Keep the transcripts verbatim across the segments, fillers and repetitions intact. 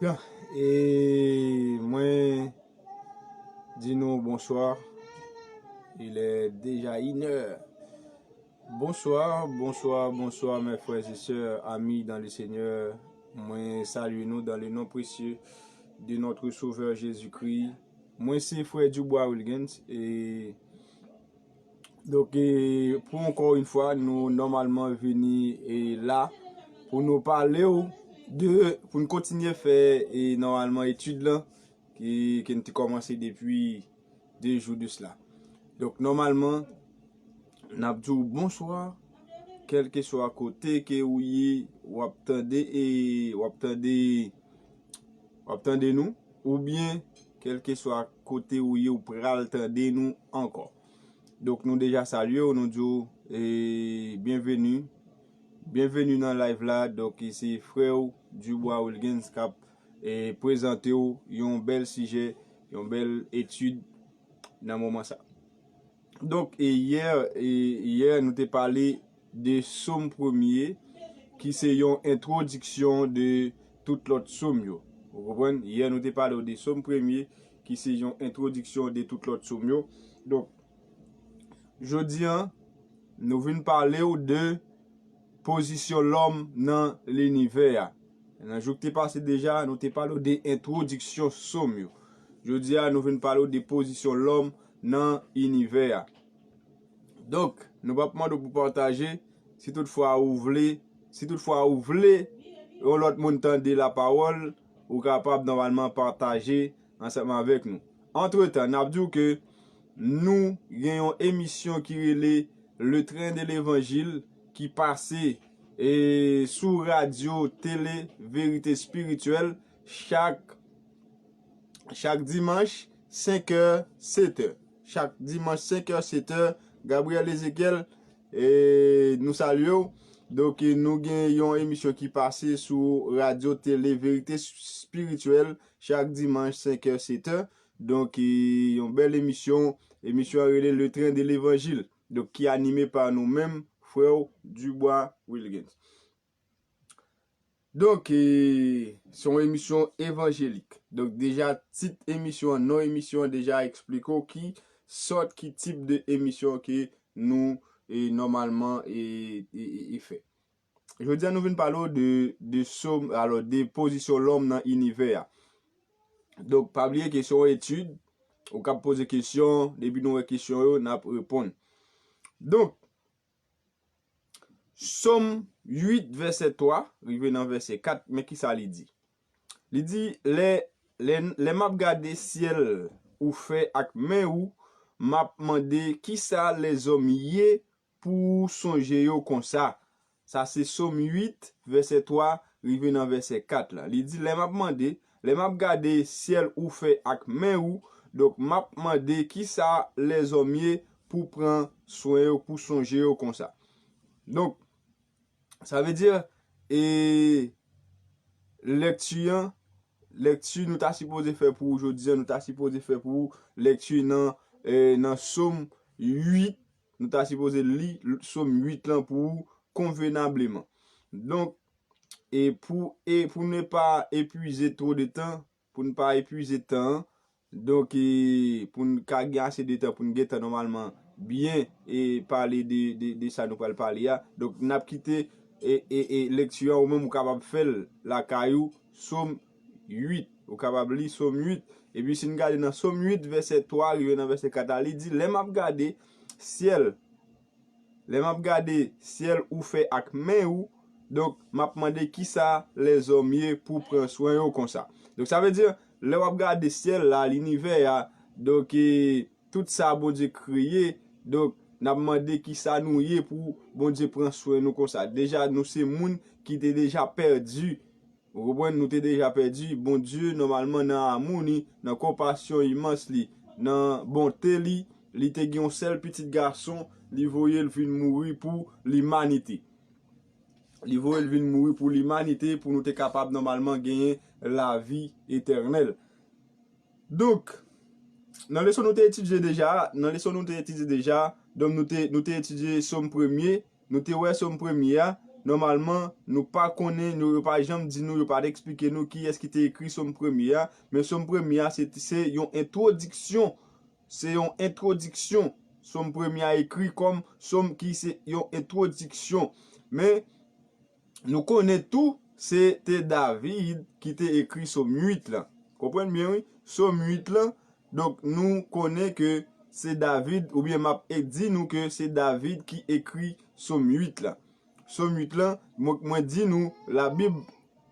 E mwen di nou bonswa. Il est déjà une heure. Bonsoir, bonsoir, bonsoir, mes frères et sœurs, amis dans le Seigneur. Mwen salye nou dans le nom précieux de notre Sauveur Jésus-Christ. Mwen se frè Dubois Wilgens. E donk, e, pou ankò yon fwa, nou nòmalman vini, e, la pou nou pale w de, pou nou kontinye fè, e, nòmalman etid lan ki, ke n te kòmanse depi de jou de sila. Donk, nòmalman, n ap di w bonswa, kèlkeswa kote ke ou ye, w ap tande, e w ap tande, w ap tande nou, oubyen kèlkeswa kote ou ye, ou pral tande nou ankò. Donk, nou deja salye w, nou di w, e, byenveni. Byenveni nan live la. Donk, se frè w Dubois Wilgens k ap, e, prezante w yon bèl sijè, yon bèl etid nan moman sa. Donk, e, yè, e, yè, nou te pale de Sòm premye, ki se yon entwodiksyon de tout lòt sòm yo. Ou konprann? Yè, nou te pale w de Sòm premye, ki se yon entwodiksyon de tout lòt sòm yo. Donk, jodi a, nou vin pale w de pozisyon lòm nan linivè a. Nan jou ki te pase deja, nou te pale w de entwodiksyon sòm yo. Jodi a, nou vin pale w de pozisyon lòm nan inivè a. Donk, nou p ap mande w pou pataje. Si toutfwa ou vle, si toutfwa ou vle yon lòt moun tande lapawòl, ou kapab nòmalman pataje ansanm avèk nou. Antretan, n ap di w ke nou gen yon emisyon ki rele Le Train de l'Évangile ki pase, e, sou radyo tele Verite Espirityèl chak, chak dimanch, senk è, sèt è. Chak dimanch, senk è, sèt è, Gabriel Ezekiel, e, nou salye w. Donk, e, nou gen yon emisyon ki pase sou radyo tele Verite Espirityèl chak dimanch, senk è, sèt è. Donk, e, yon bèl emisyon. Emisyon an rele Le Train de l'Évangile. Donk, ki anime pa nou menm, frè w Dubois Wilgens. Donk, e, se yon emisyon evanjelik. Donk, deja, tit emisyon an, non emisyon an deja eksplike w ki sòt, ki tip de emisyon ke nou, e, nòmalman, e, e, e, e fè. Jodi a, nou vin pale w de, de sòm, alò, de pozisyon lòm nan inivè a. Donk, pa bliye ke se yon etid, ou kab poze kesyon, depi nou wè kesyon yo, n ap reponn. Donk, Sòm uit, vèsè twa, rive nan vèsè kat, men kisa li di? Li di, lè, lè, lè m ap gade syèl ou fè ak men ou, m ap mande, kisa lèzòm ye pou w sonje yo konsa? Sa se Sòm uit, vèsè twa, rive nan vèsè kat la. Li di, lè m ap mande, lè m ap gade syèl ou fè ak men ou, donk, m ap mande, kisa lèzòm ye pou pran swen yo, pou sonje yo konsa? Donk, sa vle di, e, lèkti an, lèkti nou ta sipoze fè pou ou jodi a, nou ta sipoze fè pou ou lèkti nan, e, nan Sòm uit, nou ta sipoze li Sòm uit lan pou ou konvenableman. Donk, e pou, e pou ne pa epuize two de tan, pou n pa epuize tan an, donk, e, pou n ka gen ase de tan pou n gentan nòmalman byen, e, pale de, de, de sa nou pral pale a. Donk, n ap kite, e, e, e, lekti an, ou menm ou kapab fè l lakay ou, Sòm uit. Ou kapab li Sòm uit. Epi si n gade nan Sòm uit, vèsè twa rive nan vèsè kat la, li di, lè m ap gade syèl, lè m ap gade syèl ou fè ak men ou, donk, m ap mande kisa lèzòm ye pou pran swen yo konsa. Donk, sa vle di, lè w ap gade syèl la, linivè a, donk, e, tout sa Bondye kreye, donk, n ap mande kisa nou ye pou Bondye pran swen nou konsa. Deja, nou se moun ki te deja pèdi. Ou konprann, nou te deja pèdi. Bondye, nòmalman, nan amou li, nan konpasyon imans li, nan bonte li, li te gen yon sèl pitit gason, li voye l vin mouri pou limanite. Li voye l vin mouri pou limanite, pou nou te kapab, nòmalman, genyen lavi etènèl. Donk, nan leson nou te etidye deja, nan leson nou te etidye deja, donk nou te, nou te etidye Sòm premye, nou te wè Sòm premye a, nòmalman, nou pa konnen, nou, yo pa janm di nou, yo pa eksplike nou kiyès ki te ekri Sòm premye a, men Sòm premye a, se, se yon entwodiksyon. Se yon entwodiksyon. Sòm premye a ekri kòm Sòm ki se yon entwodiksyon. Men, nou konnen tou, se te David ki te ekri Sòm uit lan. Konprann byen, wi. Sòm uit lan, donk, nou konnen ke se David, oubyen m ap e-, di nou ke se David ki ekri Sòm uit lan. Sòm uit lan, mwen, mwen di nou, Labib,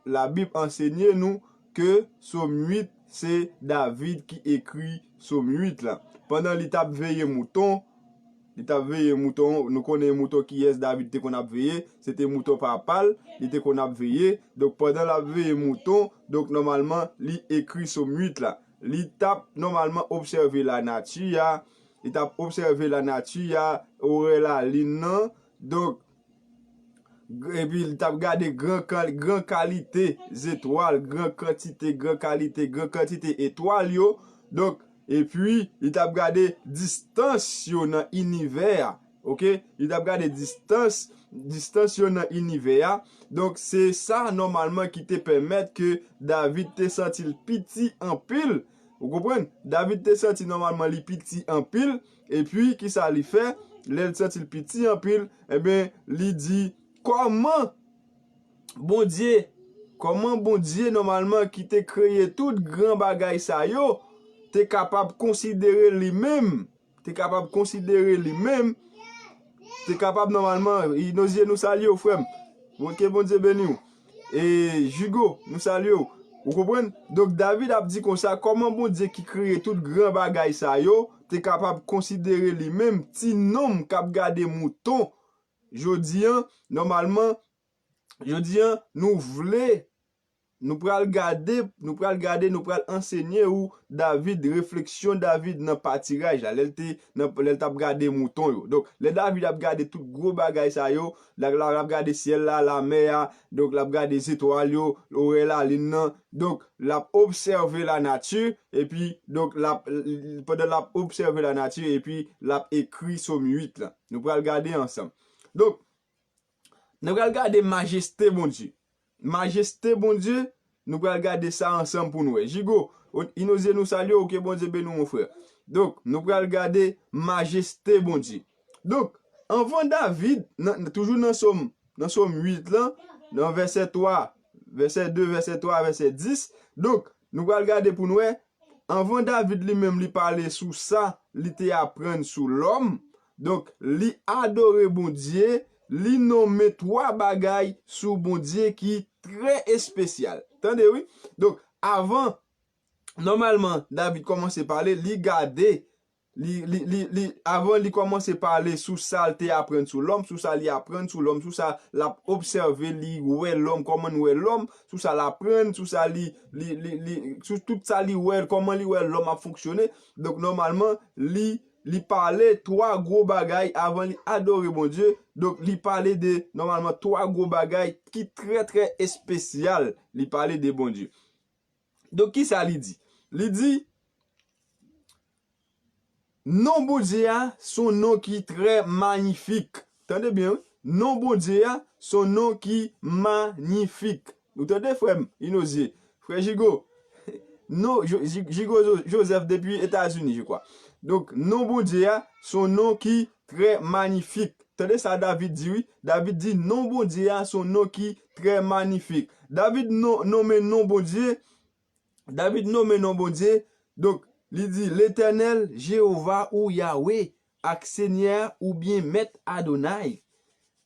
Labib ansenye nou ke Sòm uit, se David ki ekri Sòm uit lan. Pandan li t ap veye mouton, li t ap veye mouton, nou konnen mouton kiyès David te konn ap veye, se te mouton papa l, li te konn ap veye. Donk, pandan l ap veye mouton, donk, nòmalman, li ekri Sòm uit la. Li t ap, nòmalman, obsève lanati a, li t ap obsève lanati a, orè lalin nan. Donk, epi li t ap gade gran, kal-, gran kalite zetwal, gran kantite, gran kalite, gran kantite etwal yo. Donk, epi li t ap gade distans yo nan inivè a. Oke? Li t ap gade distans, distans yo nan inivè a. Donk, se sa nòmalman ki te pèmèt ke David te santi l piti anpil. Ou konprann? David te santi nòmalman li piti anpil. Epi, kisa li fè? Lè l santi l piti anpil, ebyen, li di, kòman Bondye, kòman Bondye nòmalman ki te kreye tout gran bagay sa yo, te kapab konsidere li menm, te kapab konsidere li menm, te kapab nòmalman, Inozye, nou salye w, frè m. Bon, ke Bondye beni w. E Jigo, nou salye w. Ou konprann? Donk, David ap di konsa, kòman Bondye ki kreye tout gran bagay sa yo te kapab konsidere li menm ti nonm k ap gade mouton? Jodi a, nòmalman, jodi a, nou vle, nou pral gade, nou pral gade, nou pral ansenye ou David, refleksyon David nan patiraj la. Lè l te, nan, lè l t ap gade mouton yo. Donk, lè David ap gade tout gwo bagay sa yo, l ap, l ap gade syèl la, lamè a, donk, l ap gade zetwal yo, orè lalin nan. Donk, l ap obsève lanati, epi, donk, l ap, pandan l ap obsève lanati, epi l ap ekri Sòm uit la. Nou pral gade ansanm. Donk, nou pral gade majeste Bondye. Majeste Bondye, nou pral gade sa ansanm pou nou wè. Jigo, o-, Inozye, nou salye w, ke Bondye beni w, mon frè. Donk, nou pral gade majeste Bondye. Donk, anvan David, nan, toujou nan Sòm, nan Sòm uit lan, nan vèsè twa, vèsè de, vèsè twa, vèsè dis, donk, nou pral gade pou n wè, anvan David li menm li pale sou sa li te aprann sou lòm, donk, li adore Bondye, li nonmen twa bagay sou Bondye ki trè espesyal. Tande, wi. Donk, avan, nòmalman, David kòmanse pale, li gade, li, li, li, li, avan li kòmanse pale sou sa l te aprann sou lòm, sou sa li aprann sou lòm, sou sa l ap obsève, li wè lòm, kòman n wè lòm, sou sa l aprann, sou sa li, li, li, li, sou tout sa li wè, kòman li wè lòm ap fonksyone. Donk, nòmalman, li, li pale twa gwo bagay avan li adore Bondye. Donk, li pale de, nòmalman, twa gwo bagay ki trè, trè espesyal. Li pale de Bondye. Donk, kisa li di? Li di, non Bondye a, se yon non ki trè manyifik. Tande byen, wi. Non Bondye a, se yon non ki manyifik. Ou tande, frè m, Inozye? Frè Jigo, non, Jo-, Ji-, Jigo Jo-, Joseph depi Etazini, je kwa. Donk, non Bondye a, se yon non ki trè manyifik. Tande sa David di, wi. David di, non Bondye a, se yon non ki trè manyifik. David non, nonmen non Bondye, David nonmen non Bondye, donk, li di, Letènèl, Jewova ou Yawe, ak Senyè oubyen Mèt Adonay.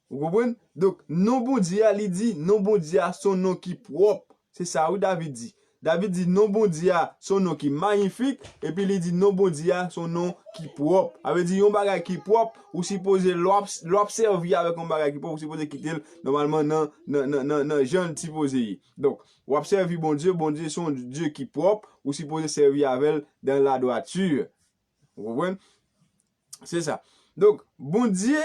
Ou konprann? Donk, non Bondye a, li di, non Bondye a, se yon non ki pwòp. Se sa, wi, David di. David di, non Bondye a, se yon non ki manyifik, epi li di, non Bondye a, se yon non ki pwòp. Sa vle di, yon bagay ki pwòp, ou sipoze, lè w ap, lè w ap sèvi avèk yon bagay ki pwòp, ou sipoze kite l, nòmalman, nan, nan, nan, nan, nan jan l sipoze ye. Donk, w ap sèvi Bondye, Bondye se yon Dye ki pwòp, ou sipoze sèvi avè l dans la droiture. Ou konprann? Se sa. Donk, Bondye,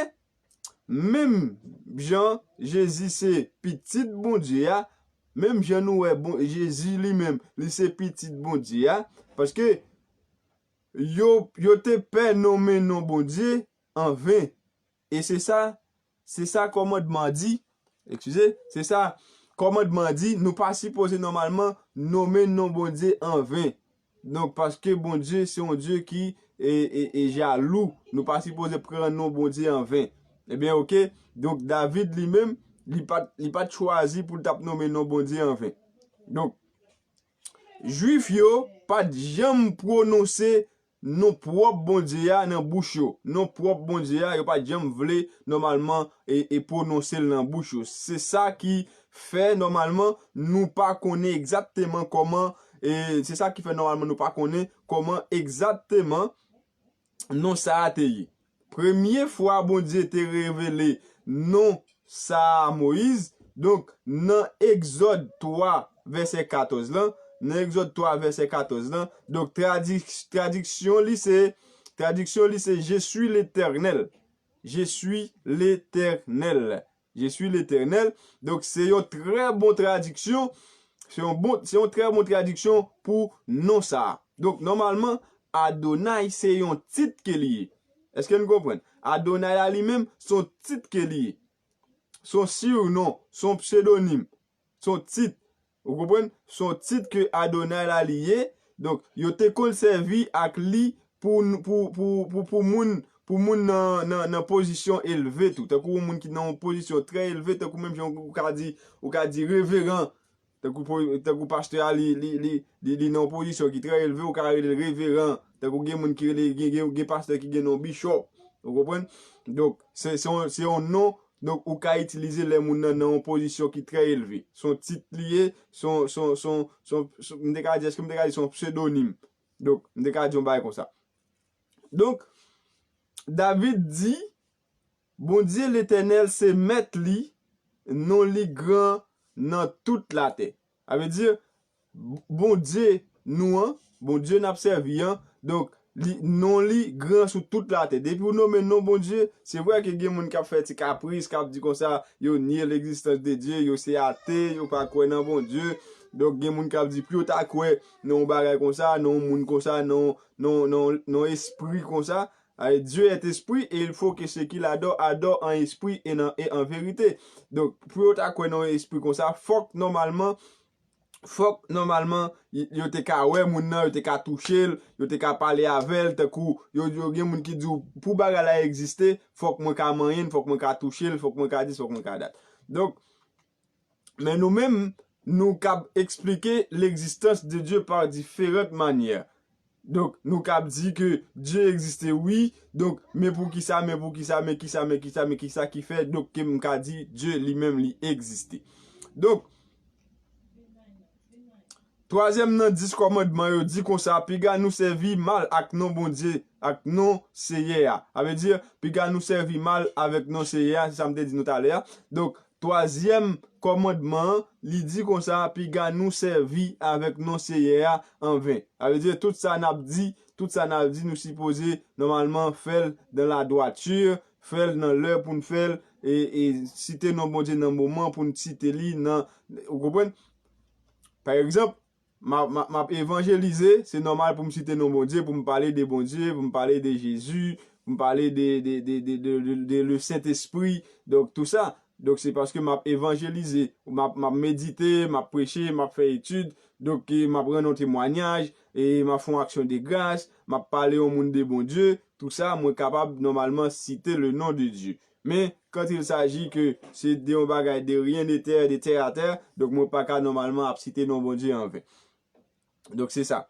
menm jan Jezi se pitit Bondye a, menm jan nou wè bon, Jezi li menm, li se pitit Bondye a, paske yo, yo te pè nonmen non Bondye an ven. E se sa, se sa kòmandman an di, Eskize, se sa. Kòmandman an di, nou pa sipoze nòmalman nonmen non Bondye anven. Donk, paske Bondye se yon Dye ki e, e, e jalou. Nou pa sipoze pran non Bondye anven. Ebyen, oke. Donk, David li menm, li pa t, li pa t chwazi pou l t ap nonmen non Bondye anven. Donk, Jwif yo pa t janm pwononse non pwòp Bondye a nan bouch yo. Non pwòp Bondye a, yo pa t janm vle nòmalman e, e pwononse l nan bouch yo. Se sa ki fè nòmalman nou pa konnen egzakteman kòman, e se sa ki fè nòmalman nou pa konnen kòman egzakteman non sa a te ye. Premye fwa Bondye te revele non sa a Moyiz, donk nan Egzòd twa, vèsè katòz lan, nan Egzòd twa, vèsè katòz lan, donk tradi-, tradiksyon li se, tradiksyon li se, Je suis l'Éternel. Je suis l'Éternel. Je suis l'Éternel. Donk, se yon trè bon tradiksyon. Se yon bon, se yon trè bon tradiksyon pou non sa a. Donk, nòmalman, Adonay se yon tit ke li ye. Èske n konprann? Adonay la li menm, se yon tit ke li ye. Se yon sirnon, se yon psedonim, se yon tit. Ou konprann? Se yon tit ke Adonay la li ye. Donk, yo te konn sèvi ak li pou, pou, pou, pou, pou moun, pou moun nan, nan, nan pozisyon elve tou. Tankou yon moun ki nan yon pozisyon trè elve, tankou menm jan ou ka di, ou ka di reveran. Tankou, po- tankou pastè a, li, li, li, li, li nan yon pozisyon ki trè elve, ou ka rele l reveran. Tankou gen moun ki rele, gen, gen, gen pastè ki gen non bishop. Ou konprann? Donk, se, se yon, se yon non, donk, ou ka itilize lè moun nan nan yon pozisyon ki trè elve. Se yon tit li ye, se yon, se yon, se yon, se yon, se yon, m te ka di, èske m te ka di se yon psedonim? Donk, m te ka di yon bagay konsa. Donk, David di, Bondye Letènèl se mèt li, non li gran nan tout latè. Sa vle di, Bondye nou an, Bondye n ap sèvi an, donk, li, non li gran sou tout latè. Depi ou nonmen non Bondye, se vre ke gen moun k ap fè ti kapris, k ap di konsa, yo nye legzistans de Dye, yo se ate, yo pa kwè nan Bondye. Donk, gen moun k ap di, pou yo ta kwè nan yon bagay konsa, nan yon moun konsa, nan, nan, nan, nan espri konsa, Dieu est esprit et il faut que ceux qui l'adorent adorent en esprit et en, et en vérité. Donk, pou yo ta kwè nan yon espri konsa, fòk nòmalman, fòk nòmalman, y- yo te ka wè moun nan, yo te ka touche l, yo te ka pale avè l, tankou, yo, yo gen moun ki di w, pou bagay la egziste, fòk mwen ka manyen l, fòk mwen ka touche l, fòk mwen ka di, fòk mwen ka dat. Donk, men nou menm, nou kab eksplike l'existence de Dieu par différentes manières. Donk, nou kab di ke Dye egziste, wi. Donk, men poukisa, men poukisa, men kisa, men kisa, men kisa ki fè, donk, ke m ka di Dye li menm li egziste. Donk, twazyèm nan dis kòmandman yo di konsa, piga nou sèvi mal ak non Bondye, ak non Seyè a. Sa vle di, piga nou sèvi mal avèk non Seyè a, se sa m te di nou talè a. Donk, twazyèm kòmandman an, li di konsa, piga nou sèvi avèk non Seyè a anven. Sa vle di, tout sa n ap di, tout sa n ap di, nou sipoze nòmalman fè l dans la droiture, fè l nan lè pou n fè l, e, e site non Bondye nan moman pou n site li nan, ou konprann? Pa egzanp, m ap, m ap, m ap evanjelize, se nòmal pou m site non Bondye, pou m pale de Bondye, pou m pale de Jezi, pou m pale de, de, de, de, de, de, de le Sentespri, donk tou sa. Donk, se paske m ap evanjelize, m ap, m ap medite, m ap preche, m ap fè etid, donk, e, m ap rann yon temwayaj, e m ap fè yon aksyon de gras, m ap pale yon moun de Bondye, tou sa, mwen kapab nòmalman site le non de Dye. Men, quand il s'agit que se de yon bagay de rien de terre, de terre à terre, donk mwen pa ka nòmalman ap site non Bondye anven. Donk, se sa.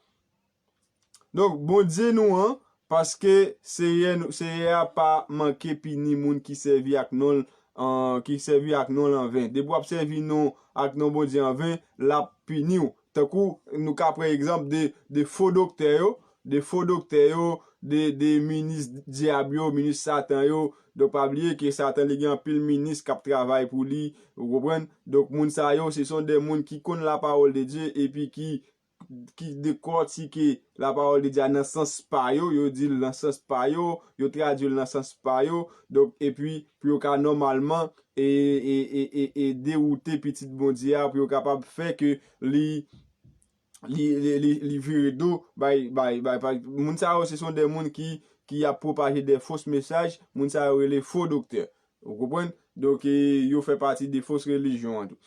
Donk, Bondye nou an, paske Seyè nou, Seyè a pa manke pini moun ki sèvi ak non l, an, ki sèvi ak non l anven. Depi w ap sèvi non ak non Bondye anven, l ap pini w. Tankou, nou ka pran egzanp de, de fo doktè yo, de fo doktè yo, de, de minis dyab yo, minis Satan yo. Donk, pa bliye ke Satan, li gen anpil minis k ap travay pou li, ou konprann? Donk, moun sa yo, se son de moun ki konn la parole de Dieu epi ki, ki dekòtike la parole de Dieu a nan sans pa yo, yo di l nan sans pa yo, yo tradui l nan sans pa yo. Donk, epi, pou yo ka nòmalman e, e, e, e, e dewoute pitit Bondye a, pou yo kapab fè ke li, li, li, li, li vire do bay, bay, bay, bay. Moun sa yo, se son de moun ki, ki ap pwopaje de fos mesaj. Moun sa yo rele fo doktè. Ou konprann? Donk, e, yo fè pati de fos relijyon an tou.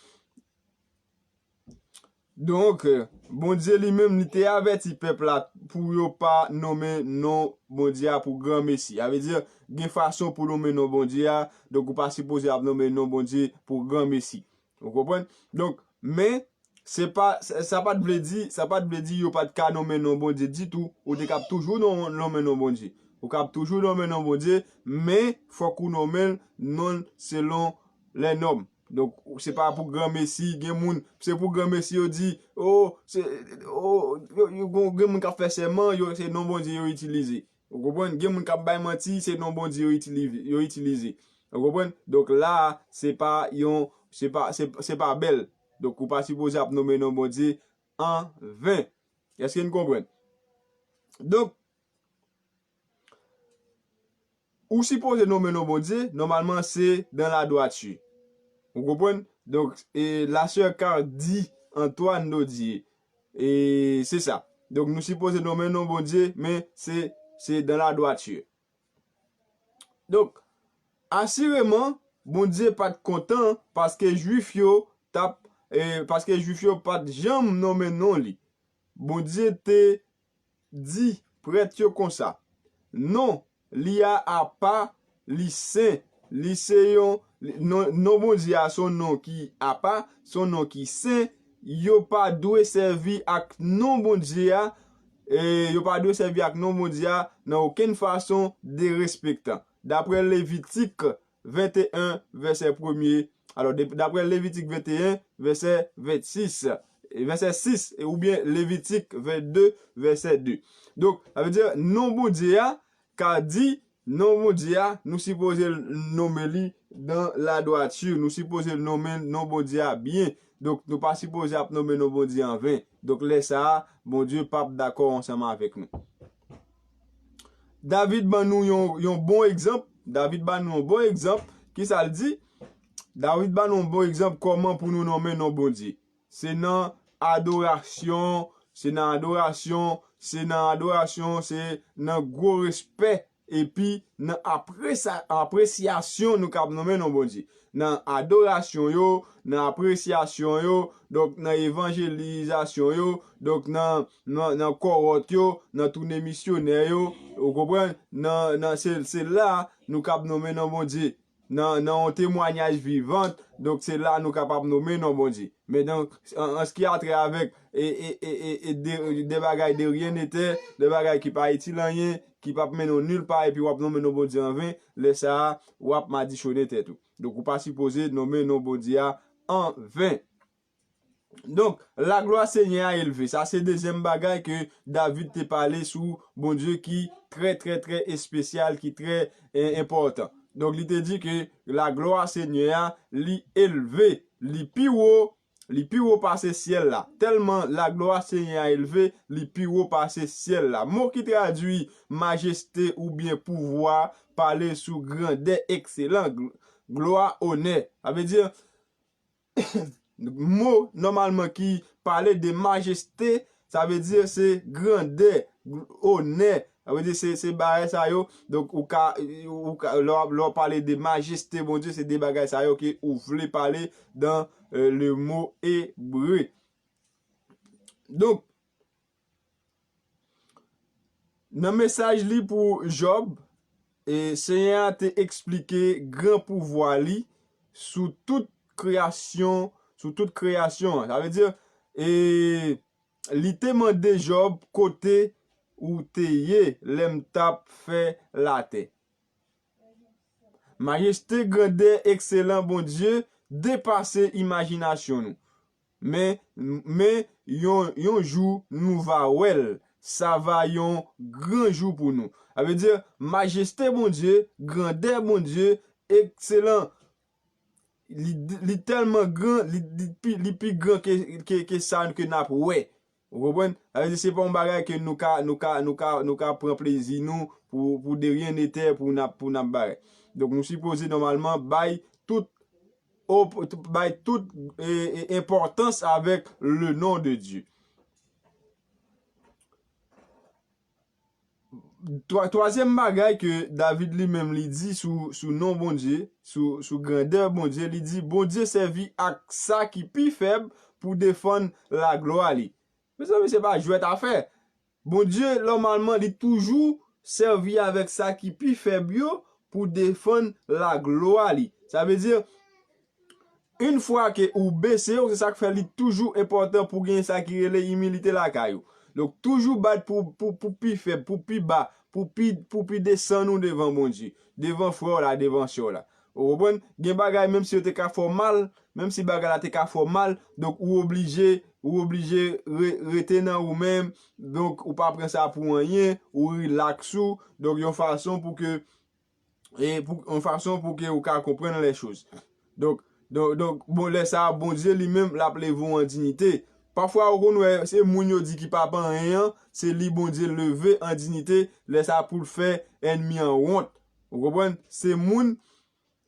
Donk, Bondye li menm, li te avèti pèp la pou yo pa nonmen non Bondye a pou granmesi. Sa vle di, gen fason pou nonmen non Bondye a, donk ou pa sipoze ap nonmen non Bondye pou granmesi. Ou konprann? Donk, men, se pa, sa, sa pa t vle di, sa pa t vle di yo pa t ka nonmen non Bondye ditou, ou te kab toujou non, nonmen non Bondye. Ou kab toujou nonmen non Bondye, men fòk ou nonmen l non selon lè nòm. Donk, se pa pou granmesi, gen moun, se pou granmesi yo di, o, se, o, yo, yo, gen, gen moun k ap fè sèman, yo, se non Bondye yo itilize. Ou konprann? Gen moun k ap bay manti, se non Bondye yo itilize, yo itilize. Ou konprann? Donk la, se pa yon, se pa, se, se pa bèl. Donk, ou pa sipoze ap nonmen non Bondye an ven. Èske n konprann? Donk, ou sipoze nonmen non Bondye, nòmalman, se dans la droiture. Ou konprann? Donk, e, la sè Cardi Antoine Dodier, e, se sa. Donk, nou sipoze nonmen non Bondye, men se, se dans la droiture. Donk, asireman, Bondye pa t kontan paske Jwif yo t ap, e, paske Jwif yo pa t janm nonmen non li. Bondye te di prèt yo konsa, non li a apa, li sen, li se yon, li, non, non Bondye a se yon non ki apa, se yon non ki sen, yo pa dwe sèvi ak non Bondye a, e, yo pa dwe sèvi ak non Bondye a nan okenn fason derespektan. Daprè Levitik venteyen, vèsè premye, alò, de, daprè Levitik venteyen, vèsè vennsis, e vèsè sis, e, oubyen Levitik vennde, vèsè de. Donk, sa vle di, non Bondye a, Cardi, non Bondye a, nou sipoze nonmen li dans la droiture, nou sipoze nonmen non Bondye a byen. Donk, nou pa sipoze ap nonmen non Bondye an ven. Donk, lè sa a, Bondye p ap dakò ansanm avèk nou. David ban nou yon, yon bon egzanp. David ban nou yon bon egzanp. Kisa l di? David ban nou yon bon egzanp kòman pou nou nonmen non Bondye. Se nan adorasyon, se nan adorasyon, se nan adorasyon, se nan gwo respè, epi nan apresa-, apresyasyon nou kab nonmen non Bondye. Nan adorasyon yo, nan apresyasyon yo, donk nan evanjelizasyon yo, donk nan, nan, nan kòwòt yo, nan tounen misyonè yo, ou konprann? Nan, nan, se, se la nou kab nonmen non Bondye. Nan, nan yon temwayaj vivan, donk se la nou kapab nonmen non Bondye. Men donk, an, an ce qui a trait avec, e, e, e, e, e de, de bagay de rien n'était, de bagay ki pa itil anyen, ki p ap mennen w nil pa, epi w ap nonmen non Bondye an ven, lè sa a, w ap madichonnen tèt ou. Donk, ou pa sipoze nonmen non Bondye a an ven. Donk, la glwa Senyè a elve. Sa se dezyèm bagay ke David te pale sou Bondye ki trè, trè, trè espesyal, ki trè, e, enpòtan. Donk, li te di ke la glwa Senyè a, li elve, li pi wo, li pi wo pase syèl la. Tèlman la glwa Senyè a elve, li pi wo pase syèl la. Mo ki tradui majeste oubyen pouvwa pale sou grandè, ekselan, gl-, glwa, onè. Sa vle di, mo nòmalman ki pale de majeste, sa vle di se grandè, onè. Sa vle di se, se bagay sa yo. Donk, ou ka, ou ka, lè w, lè w pale de majeste Bondye, se de bagay sa yo ke ou vle pale dans, euh, le mot hébreu. Donk, nan mesaj li pou Jòb, e, Senyè a te eksplike gran pouvwa li sou tout kreyasyon, sou tout kreyasyon an. Sa vle di, e, li te mande Jòb, kote ou te ye lè m t ap fè latè? Majeste, grandè, ekselan Bondye depase imajinasyon nou. Men, men yon, yon jou nou va wè l, sa va yon gran jou pou nou. Sa vle di, majeste Bondye, grandè Bondye, ekselan. Li, li tèlman gran, li, li pi, li pi gran ke, ke, ke sa ke n ap wè. Ou konprann? Sa vle di se pa yon bagay ke nou ka, nou ka, nou ka, nou ka pran plezi nou pou, pou de rien n'était, pou n ap, pou n ap bagay. Donk, nou sipoze nòmalman bay tout, op-, bay tout, e, e, enpòtans avèk le nom de Dieu. twa-, twazyèm bagay ke David li menm li di sou, sou non Bondye, sou, sou grandè Bondye, li di, Bondye sèvi ak sa ki pi fèb pou defann laglwa li. Mezanmi, se pa jwèt afè. Bondye, nòmalman, li toujou sèvi avèk sa ki pi fèb yo pou defann laglwa li. Sa vle di, yon fwa ke ou bese w, se sa k fè li toujou enpòtan pou gen sa ki rele imilite lakay ou. Donk, toujou bat pou, pou, pou pi fèb, pou pi ba, pou pi, pou pi desann ou devan Bondye, devan frè w la, devan sè w la. Ou konprann? Gen bagay, menm si yo te ka fè w mal, menm si bagay la te ka fè w mal, donk ou oblije, ou oblije re-, rete nan ou menm, donk ou pa pran sa pou anyen, ou rilaks ou, donk yon fason pou ke, e pou, yon fason pou ke ou ka konprann lè choz. Donk, donk, donk, bon, lè sa a, Bondye li menm, l ap leve w an diyite. Pafwa, ou konn wè, se moun yo di ki pa pa anyen an, se li Bondye leve an diyite, lè sa a pou l fè ènmi an wont. Ou konprann? Se moun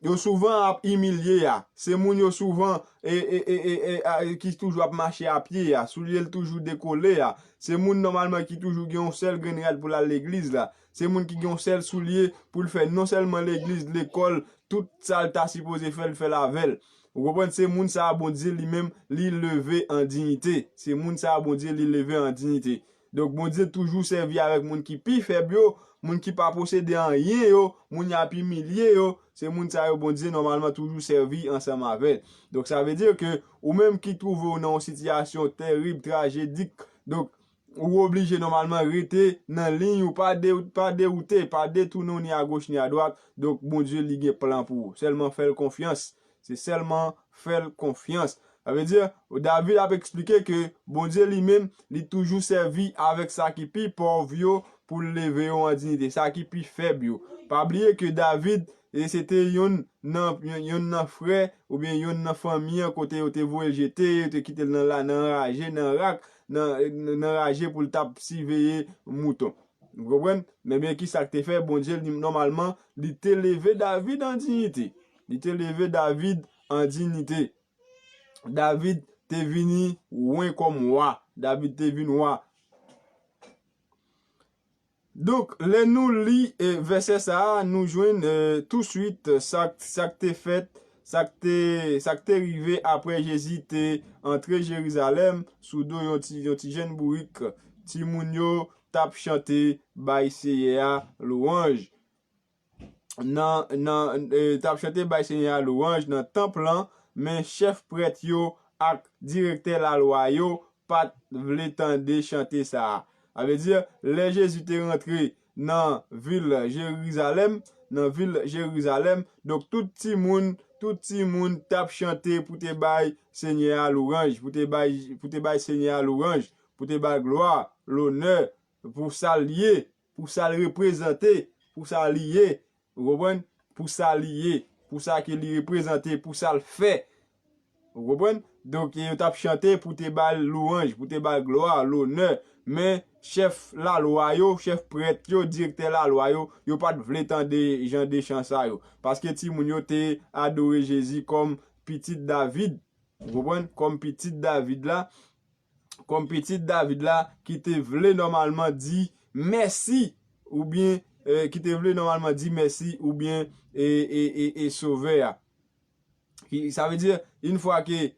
yo souvan ap imilye a. Se moun yo souvan e, e, e, e, e, a, ki toujou ap mache a pye a. Soulye l toujou dekole a. Se moun nòmalman ki toujou gen yon sèl grenn rad pou l al legliz la. Se moun ki gen yon sèl soulye pou l fè non sèlman legliz, lekòl, tout sa l ta sipoze fè, l fè l avè l. Ou konprann? Se moun sa a Bondye li menm, li leve an diyite. Se moun sa a Bondye, li leve an diyite. Donk, Bondye toujou sèvi avèk moun ki pi fèb yo, moun ki pa posede anyen yo, moun y ap imilye yo. Se moun sa yo, Bondye nòmalman toujou sèvi ansanm avè l. Donk, sa vle di ke ou menm ki twouve w nan yon sitiyasyon tèrib, trajedik, donk, ou oblije nòmalman rete nan liy ou, pa de-, pa dewoute, pa detounen w ni agoch ni adwat. Donk, Bondye li gen plan pou ou. Sèlman fè l konfyans. Se sèlman fè l konfyans. Sa vle di, David ap eksplike ke Bondye li menm, li toujou sèvi avèk sa ki pi pòv yo pou l leve yo an diyite, sa ki pi fèb yo. Pa bliye ke David, e se te yonn nan, yonn, yonn nan frè oubyen yonn nan fanmi an kote yo te voye l jete, yo te kite l nan la, nan raje, nan rak, nan, nan raje pou l t ap siveye mouton. Ou konprann? Men, men ki sa k te fè? Bondye, li, nòmalman, li te leve David an diyite. Li te leve David an diyite. David te vini wen kòm wa. David te vin wa. Donk, lè nou li, e, vèsè sa a, nou jwenn, e, touswit sa, sa k te fèt, sa k te, sa k te rive apre Jezi te antre Jerizalèm sou do yon ti, yon ti jèn bourik. Timoun yo t ap chante bay Senyè a lwanj. Nan, nan, e, t ap chante bay Senyè a lwanj nan tanp lan, men chèf prèt yo ak direktè lalwa yo pa t vle tande chante sa a. Sa vle di, lè Jezi te rantre nan vil Jerizalèm, nan vil Jerizalèm, donk tout timoun, tout timoun t ap chante pou te bay Senyè a lwanj, pou te bay, pou te bay Senyè a lwanj, pou te bay glwa, lonè, pou sa l ye, pou sa l reprezante, pou sa li ye. Ou konprann? Pou sa li ye, pou sa ke li reprezante, pou sa l fè. Ou konprann? Donk, yo t ap chante pou te ba l lwanj, pou te ba l glwa, lonè. Men, chèf lalwa yo, chèf prèt yo, direktè lalwa yo, yo pa t vle tande jan de chan sa yo. Paske timoun yo te adore Jezi kòm pitit David. Ou konprann? Kòm pitit David la. Kòm pitit David la, ki te vle nòmalman di mèsi, oubyen, e, ki te vle nòmalman di mèsi, oubyen, e, e, e, e sovè a. Ki, sa vle di, yon fwa ke,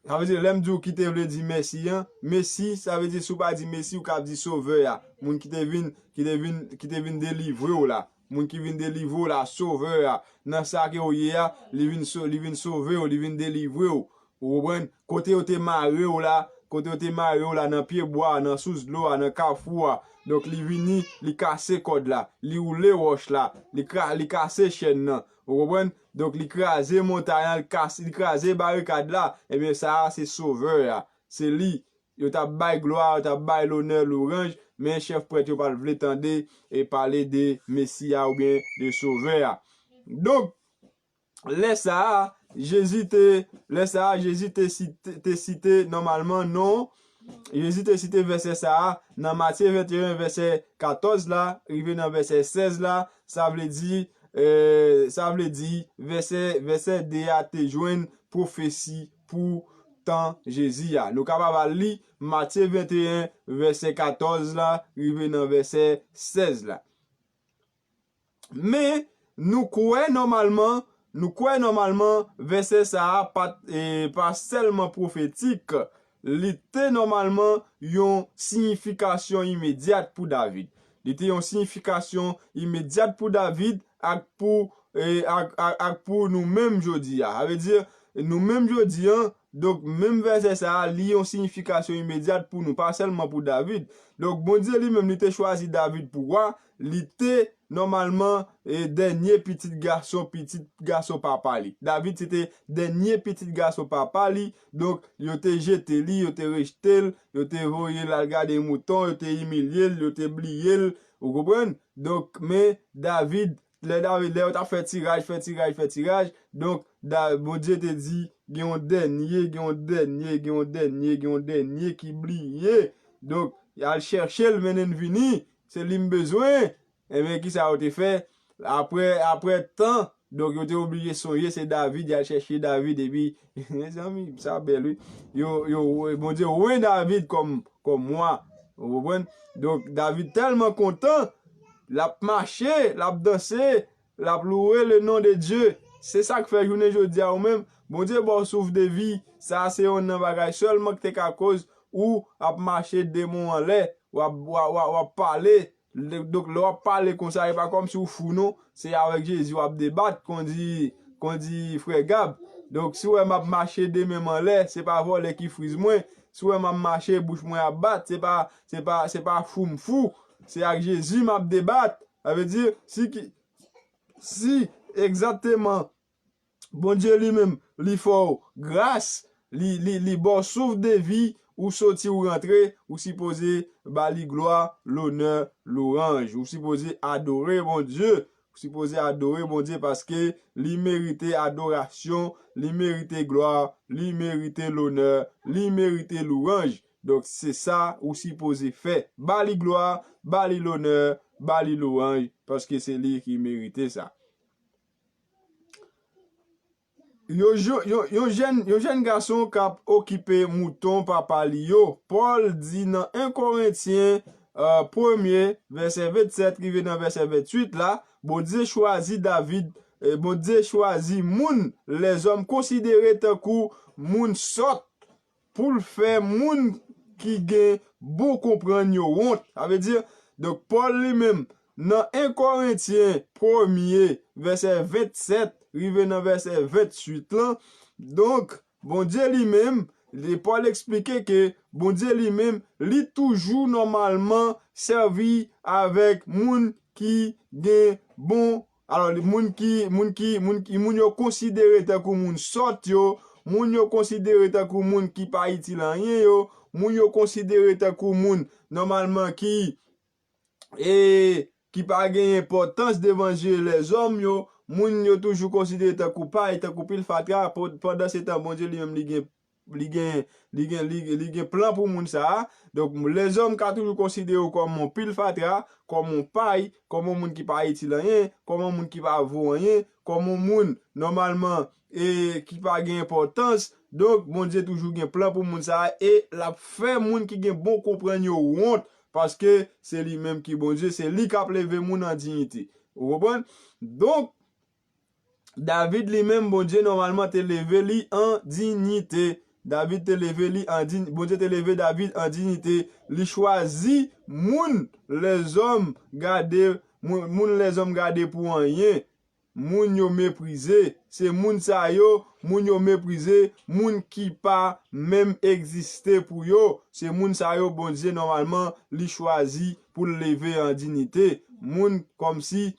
sa vle di, lè m di w ki te vle di mèsi an, mesi, sa vle di, si w pa di mesi, ou ka di sovè a. Moun ki te vin, ki te vin, ki te vin delivre w la. Moun ki vin delivre w la, sovè a. Nan sa ke w ye a, li vin so-, li vin sove w, li vin delivre w. Ou konprann? Kote yo te mare w la, kote yo te mare w la, nan pye bwa a, nan sous dlo a, nan kafou a. Donk, li vini, li kase kòd la, li woule wòch la, li kra-, li kase chèn nan. Ou konprann? Donk, li kraze montay lan, li kase, li kraze barikad la. Ebyen, sa a, se sovè a. Se li. Yo t ap bay glwa, yo t ap bay lonè, lwanj, men chèf prèt yo pa t vle tande e pale de Mesi a oubyen de Sovè a. Donk, lè sa a, Jezi te, lè sa a, Jezi te site, te site nòmalman non, Jezi te site vèsè sa a nan Matye venteyen, vèsè katòz la, rive nan vèsè sèz la, sa vle di, e, sa vle di, vèsè, vèsè de a te jwenn pwofesi pou tan Jezi a. Nou kapab al li Matye venteyen, vèsè katòz la, rive nan vèsè sèz la. Men, nou kwè nòmalman, nou kwè nòmalman, vèsè sa a pa, e, pa sèlman pwofetik, li te nòmalman yon siyifikasyon imedyat pou David. Li te yon siyifikasyon imedyat pou David ak pou, e, ak, ak, ak pou nou menm jodi a. Sa vle di, nou menm jodi a, donk, menm vèsè sa a, li yon siyifikasyon imedyat pou nou, pa sèlman pou David. Donk, Bondye li menm, li te chwazi David pou wa, li te nòmalman, e, dènye pitit gason, pitit gason papa li. David se te dènye pitit gason papa li, donk, yo te jete li, yo te rejte l, yo te voye l al gade mouton, yo te imilye l, yo te bliye l, ou konprann? Donk, men David, lè David, lè yo t ap fè tiraj, fè tiraj, fè tiraj, donk, Da-, Bondye te di, gen yon dènye, gen yon dènye, gen yon dènye, gen yon dènye ki bliye. Donk, al chèche l, mennen l vini, se li m bezwen. Ebyen, kisa yo te fè? Apre, apre tan, donk, yo te oblije sonje se David, y al chèche David, epi, mezanmi, sa bèl, wi. Yo, yo, Bondye wen David kòm, kòm wa, ou konprann? Donk, David tèlman kontan, l ap mache, l ap danse, l ap louwe le non de Dye. Se sa k fè jounen jodi a ou menm, Bondye ba w souf de vi. Sa a se yonn nan bagay sèlman ki te ka koz ou ap mache de men w anlè, w ap, w ap, w ap, w ap pale. Le-, donk, lè w ap pale konsa, e pa kòmsi w fou non. Se avèk Jezi w ap debat, kon di, kon di frè Gab. Donk, si w wè m ap mache de men m anlè, se pa vòlè ki friz mwen. Si w wè m ap mache, bouch mwen ap bat, se pa, se pa, se pa fou m fou. Se ak Jezi m ap debat. Sa vle di, si ki, si egzakteman Bondye li menm, li fè w gras, li, li, li ba w souf de vi, ou soti, ou rantre, ou sipoze ba li glwa, lonè, lwanj. Ou sipoze adore Bondye. Ou sipoze adore Bondye paske li merite adorasyon, li merite glwa, li merite lonè, li merite lwanj. Donk, se sa ou sipoze fè. Ba li glwa, ba li lonè, ba li lwanj, paske se li ki merite sa. Yon, jo-, yon, yon jèn, yon jèn gason k ap okipe mouton papa li yo. Pòl di nan en Korentyen, e, premye, vèsè vennsèt rive nan vèsè venntuit la, Bondye chwazi David, e, Bondye chwazi moun lèzòm konsidere tankou moun sòt pou l fè moun ki gen bon konprann yo wont. Sa vle di, donk, Pòl li menm, nan en Korentyen premye, vèsè vennsèt rive nan vèsè venntuit lan, donk, Bondye li menm, li, Pòl eksplike ke Bondye li menm, li toujou nòmalman sèvi avèk moun ki gen bon Alò, li, moun ki, moun ki, moun ki, moun yo konsidere tankou moun sòt yo, moun yo konsidere tankou moun ki pa itil anyen yo, moun yo konsidere tankou moun, nòmalman, ki, e, ki pa gen enpòtans devan je lèzòm yo, moun yo toujou konsidere tankou pay, tankou pil fatra, po-, pandan se tan Bondye li menm li gen li gen, li gen, li, li gen plan pou moun sa a. Donk, lèzòm ka toujou konsidere w kòm yon pil fatra, kòm yon pay, kòm yon moun ki pa itil anyen, kòm yon moun ki pa vo anyen, kòm yon moun, nòmalman, e ki pa gen enpòtans. Donk, Bondye toujou gen plan pou moun sa a, e l ap fè moun ki gen bon konprann yo wont, paske se li menm ki Bondye, se li k ap leve moun an diyite. Ou konprann? Donk, David li menm, Bondye nòmalman te leve li an diyite. David te leve li an di-, Bondye te leve David an diyite. Li chwazi moun lèzòm gade, moun, moun lèzòm gade pou anyen. Moun yo meprize. Se moun sa yo, moun yo meprize, moun ki pa menm egziste pou yo. Se moun sa yo, Bondye nòmalman, li chwazi pou l leve an diyite. Moun kòmsi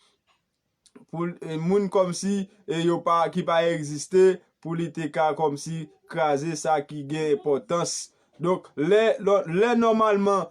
pou l, e, moun kòmsi, e, yo pa, ki pa egziste, pou li te ka kòmsi kraze sa ki gen enpòtans. Donk, lè, lò-, lè nòmalman,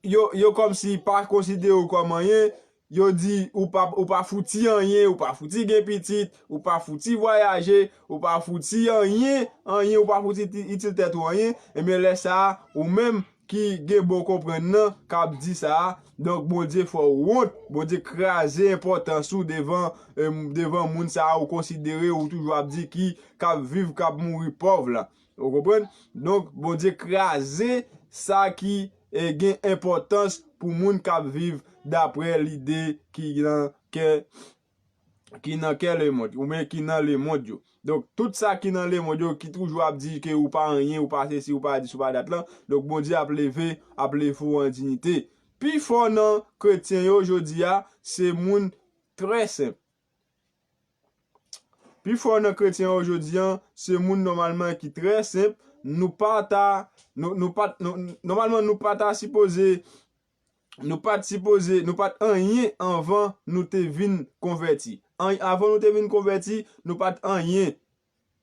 yo, yo kòmsi pa konsidere w kòm anyen, yo di ou pa, ou pa fouti anyen, ou pa fouti gen pitit, ou pa fouti vwayaje, ou pa fouti anyen, anyen, ou pa fouti ti-, itil tèt ou anyen, ebyen lè sa a, ou menm, ki gen bon konprann nan k ap di sa a. Donk, Bondye fè w wont, Bondye kraze enpòtans ou devan, e, devan moun sa a ou konsidere ou toujou ap di ki k ap viv, k ap mouri pòv la. Ou konprann? Donk, Bondye kraze sa ki, eh, gen enpòtans pou moun k ap viv dapre lide ki nan kè, ki nan kè lemonn, oubyen ki nan lemonn yo. Donk, tout sa ki nan lemonn yo, ki toujou ap di ke ou pa anyen, ou pa sesi, ou pa dis, ou pa dat lan, donk, Bondye ap leve, ap leve w an diyite. Pifò nan kretyen yo jodi a, se moun trè senp. Pifò nan kretyen yo jodi a, se moun nòmalman ki trè senp, nou pa ta, nou, nou pa, nou, nòmalman nou pa ta sipoze, nou pa t sipoze, nou pa t anyen anvan nou te vin konvèti. An-, avan nou te vin konvèti, nou pa t anyen.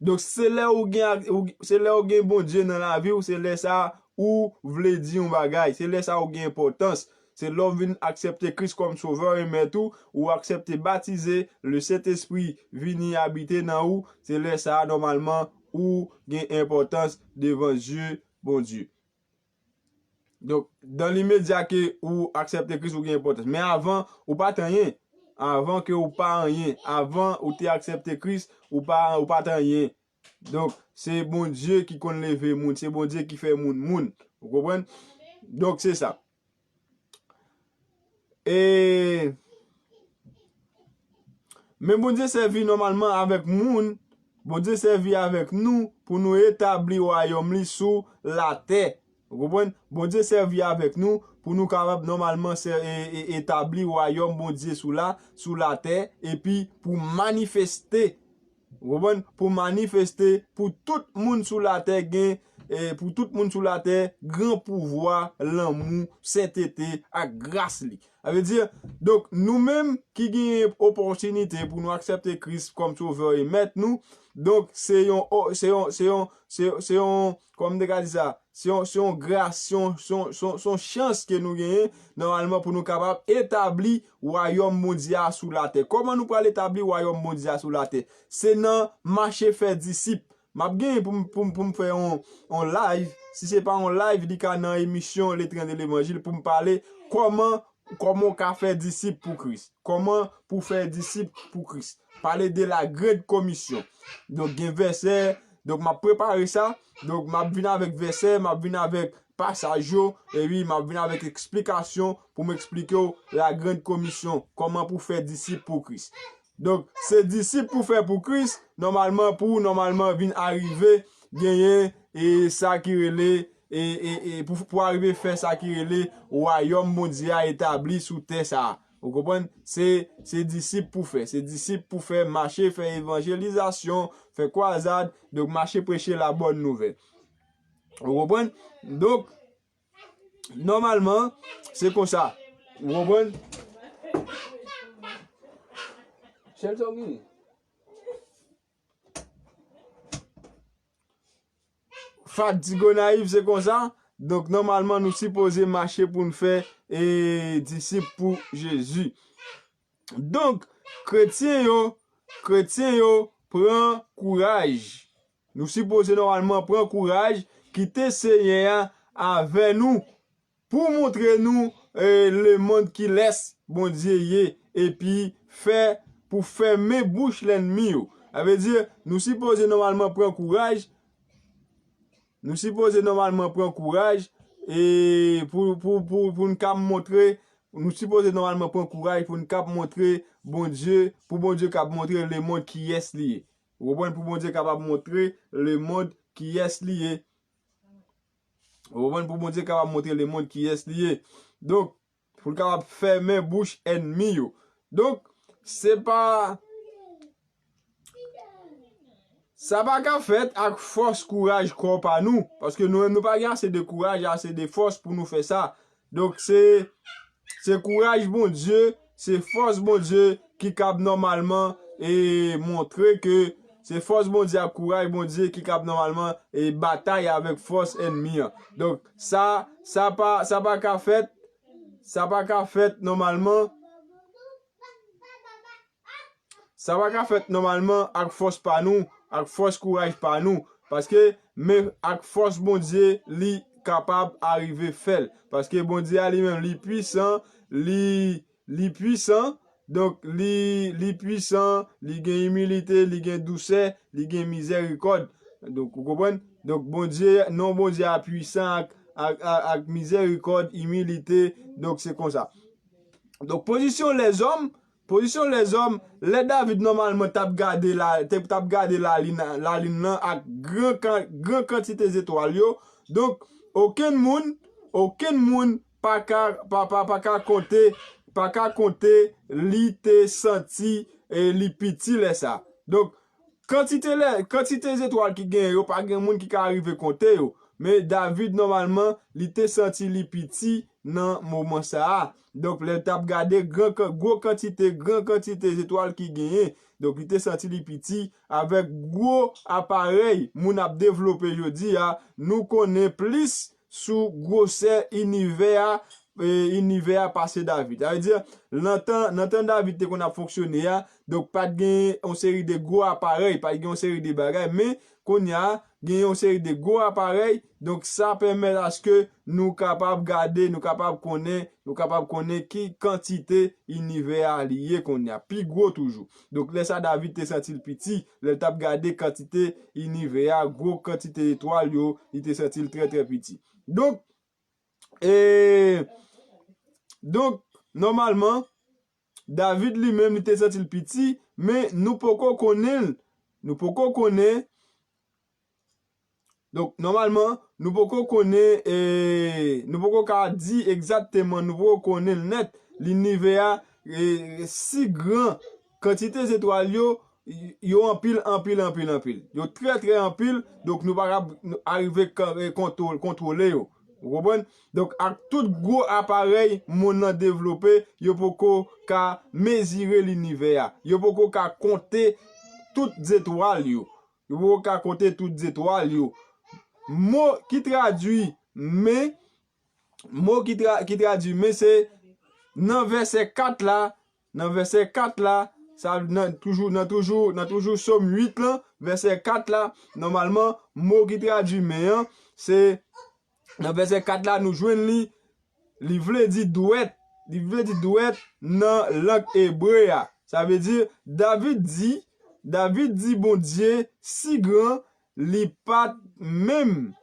Donk, se lè ou gen, ak- ou- se lè ou gen Bondye nan lavi w, se lè sa ou vle di yon bagay, se lè sa ou gen enpòtans. Se lè w vin aksepte Kris kòm Sovè e Mèt ou, ou aksepte batize, le Sentespri vini abite nan ou, se lè sa a, nòmalman, ou gen enpòtans devan zye Bondye. Donk, dan limedya ke ou aksepte Kris, ou gen enpòtans. Men avan, ou pa t anyen. Avan ke ou pa anyen. Avan ou te aksepte Kris, ou pa, ou pa t anyen. Donk, se Bondye ki konn leve moun, se Bondye ki fè moun moun. Ou konprann? Donk, se sa. E, men Bondye sèvi nòmalman avèk moun, Bondye sèvi avèk nou pou nou etabli wayòm li sou latè. Ou konprann? Bondye sèvi avèk nou pou nou kapab nòmalman sè- e- e- etabli wayòm Bondye sou la, sou latè, epi pou manifeste, ou konprann? Pou manifeste, pou tout moun sou latè gen, e, pou tout moun sou latè, gran pouvwa, lanmou, sentete ak gras li. Sa vle di, donk, nou menm ki genyen opòtinite pou nou aksepte Kris kòm Sovè e Mèt nou, donk, se yon, o- se yon, se yon, se, se yon, kòman m te ka di sa? Se yon, se yon gras, se yon, se yon, se yon, se yon chans ke nou genyen, nòmalman, pou nou kapab etabli wayòm Bondye a sou latè. Kòman nou pral etabli wayòm Bondye a sou latè? Se nan mache fè disip. M ap genyen pou m, pou m, pou m fè yon, yon live. Si se pa yon live, li ka nan emisyon Le Tren de Levanjil pou m pale kòman, kòman w ka fè disip pou Kris. Kòman pou fè disip pou Kris. Pale de la grande commission. Donk, gen vèsè. Donk, m ap prepare sa. Donk, m ap vin avèk vèsè, m ap vin avèk pasaj yo. Epi, m ap vin avèk eksplikasyon pou m eksplike w la grande commission. Kòman pou fè disip pou Kris. Donk, se disip pou fè pou Kris, nòmalman, pou nòmalman vin arive genyen, e, sa ki rele, e, e, e, pou, pou arive fè sa ki rele wayòm Bondye a etabli sou tè sa a. Ou konprann? Se, se disip pou fè. Se disip pou fè mache, fè evanjelizasyon, fè kwazad, donk mache preche la bòn nouvèl. Ou konprann? Donk, nòmalman, se konsa. Ou konprann? Shelton Guini. Fat di Gonayiv, se konsa. Donk, nòmalman, nou sipoze mache pou n fè, e, disip pou Jezi. Donk, kretyen yo, kretyen yo, pran kouraj. Nou sipoze nòmalman pran kouraj, kite Senyè a avè nou pou montre nou, e, lemonn kilès Bondye ye, epi fè, pou fèmen bouch lènmi yo. Sa vle di, nou sipoze nòmalman pran kouraj, nou sipoze nòmalman pran kouraj, e, pou, pou, pou, pou n ka montre, nou sipoze nòmalman pran kouraj pou n ka montre Bondye, pou Bondye ka montre lemonn kiyès li ye. Ou konprann? Pou Bondye kapab montre lemonn kiyès li ye. Ou konprann? Pou Bondye kapab montre lemonn kiyès li ye. Donk, pou l kapab fèmen bouch ènmi yo. Donk, se pa, sa pa ka fèt ak fòs kouraj kò pa nou. Paske nou menm nou pa gen ase de kouraj, ase de fòs pou nou fè sa. Donk, se, se kouraj Bondye, se fòs Bondye ki kab nòmalman, e, montre ke se fòs Bondye ak kouraj Bondye ki kab nòmalman, e, batay avèk fòs ènmi an. Donk, sa, sa pa, sa pa ka fèt, sa pa ka fèt nòmalman. Sa pa ka fèt nòmalman ak fòs pa nou, ak fòs kouraj pa nou. Paske, men ak fòs Bondye, li kapab arive fè l. Paske Bondye a li menm, li pwisan, li, li pwisan, donk, li, li pwisan, li gen imilite, li gen dousè, li gen mizèrikòd. Donk, ou konprann? Donk, Bondye, non Bondye a pwisan ak, ak, ak, ak mizerikòd, imilite. Donk, se konsa. Donk, pozisyon lèzòm, pozisyon lèzòm, lè David nòmalman t ap gade la, te, t ap gade lalin, lalin nan ak gran, kan- gran kantite zetwal yo. Donk, okenn moun, okenn moun pa ka, pa, pa, pa ka konte, pa ka konte li te santi e li piti lè sa. Donk, kantite lè, kantite zetwal ki genyen yo, pa gen moun ki ka rive konte yo. Men David, nòmalman, li te santi li piti nan moman sa a. Donk, lè l t ap gade gran, kan- gwo kantite, gran kantite zetwal ki genyen. Donk, li te santi li piti avèk gwo aparèy moun ap devlope jodi a. Nou konnen plis sou gwosè inivè a, e, inivè a pase David. Sa vle di, nan tan, nan tan David te konn ap fonksyone a, donk pa t gen yon seri de gwo aparèy, pa t gen yon seri de bagay, men kounye a, gen yon seri de gwo aparèy, donk sa pèmèt aske nou kapab gade, nou kapab konnen, nou kapab konnen ki kantite inivè a li ye kounye a, pi gwo toujou. Donk lè sa David te santi l piti, lè l t ap gade kantite inivè a, gwo kantite etwal yo, li te santi l trè, trè piti. Donk, e, donk, nòmalman, David li menm, li te santi l piti, men nou poko konnen l. Nou poko konnen. Donk, nòmalman, nou poko konnen, e, nou poko ka di egzakteman, nou poko konnen l nèt, linivè a, e, si gran, kantite zetwal yo, yo anpil, anpil, anpil, anpil. Yo trè, trè anpil, donk nou pa ka arive ka- e, kontwo- kontwole yo. Ou konprann? Donk, ak tout gwo aparèy monn nan devlope, yo poko ka mezire linivè a. Yo poko ka konte tout zetwal yo. Yo poko ka konte tout zetwal yo. Mo ki tradui men, mo ki, tra, ki tradui men se nan vèsè kat la, nan vèsè kat la, sa nan toujou, nan toujou, nan toujou Sòm uit lan, vèsè kat la, nòmalman, mo ki tradui men an, se nan vèsè kat la, nou jwenn li, li vle di dwèt, li vle di dwèt nan lang ebre a. Sa vle di, David di, David di Bondye si gran, li pa t menm,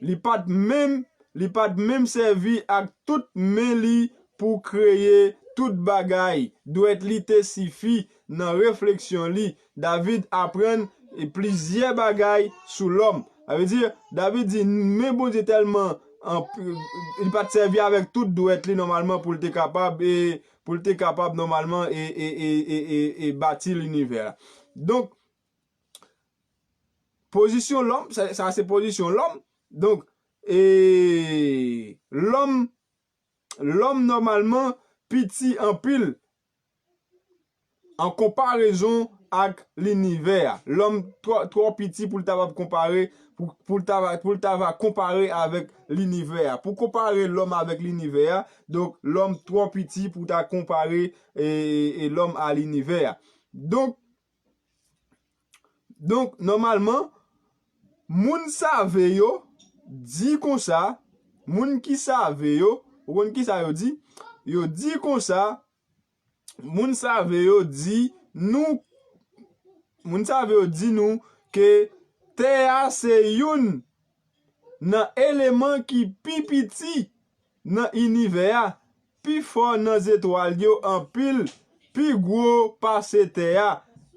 li pa t menm, li pa t menm sèvi ak tout men li pou kreye tout bagay. Dwèt li te sifi nan refleksyon li. David aprann plizyè bagay sou lòm. Sa vle di, David di, men Bondye tèlman anp- li pa t sèvi avèk tout dwèt li nòmalman pou l te kapab, e, pou l te kapab nòmalman e, e, e, e, e, e bati linivè a. Donk, pozisyon lòm, sa, sa se pozisyon lòm. Donk, e, lòm, lòm nòmalman piti anpil an konparezon ak linivè a. Lòm twò, twò piti pou l ta va konpare, pou, pou l ta va, pou l ta va konpare avèk linivè a. Pou konpare lòm avèk linivè a, donk lòm twò piti pou ta konpare e, e lòm a linivè a. Donk, donk, nòmalman, moun save yo di konsa, moun ki save yo, ou konn kisa yo di? Yo di konsa, moun save yo di nou, moun save yo di nou ke tè a se youn nan eleman ki pi piti nan inivè a, pi fò nan zetwal yo anpil, pi gwo pase tè a.